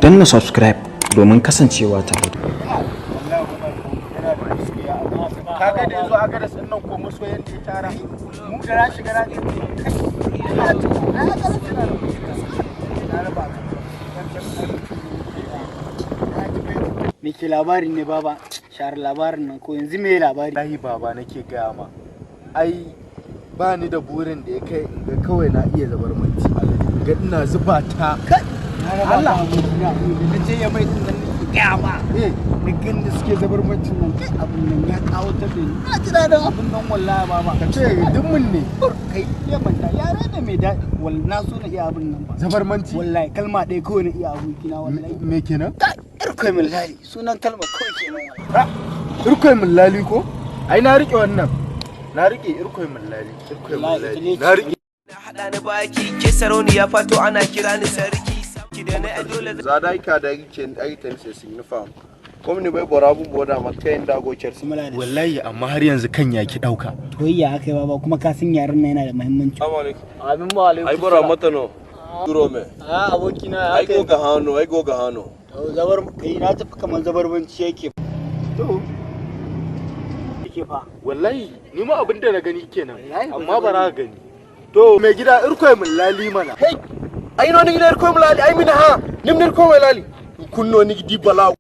Danna subscribe domin kasancewa tare. Kaga da yazo aka da sannan ko masoyan da ya tara mu da na shiga na ce kai ina to na ga tana na raba. Me ke labarin ne, baba? Share labarin nan ko yanzu me labari? Wallahi baba, nake gaya ma, ai ba ni da burin da ya kai in ga kawai na iya zabarmanci, in ga ina zuba ta. Allah da na je ya mai din nan nake gaya ma. Eh. Na ganda suke zabarmancin nan, kai, abun nan ya kawo ta da ni. Na ji daɗin abun nan wallahi, baba. Ka ce dimmin ne. Kai ya manta yare ne mai daɗi wallahi, na so na iya abun nan ba. Zabarmanci. Wallahi kalma ɗaya kawai na iya, abokina, wallahi. Me kenan? Kai, irkoi min lali, sunan kalma kawai kenan wallahi. Irkoi min lali ko? Ai na rike wannan, na rike irkoi min lali, irkoi min Wallahi, ita lali ne. Na rike. Haɗa ni baki ke sarauniya, fato ana kira ni sarki ki da na dole. Zada ka da yake ai se signifam comme ni bai borabu boda matka inda go chersi. Muna da Wallahi amma har yanzu kan ya ki dauka. Toyayya haka yi baba, kuma ka san yaren nan yana da muhimmanci. Assalamu alaikum. Amin wa alaikum. Ai bora matano duro me. A abokina. Ai go ga hano, ai go ga hano. Zabar kai na tafi kamar zabarbanci yake. To. Yake fa. Wallahi ni ma abin da na gani kenan. Wallahi ba amma bara ka gani to mai gida, irkoi min lali mana. Hey, ai no ni gida ko lali, ai mina ha nim nir ko lali kunno ni di bala.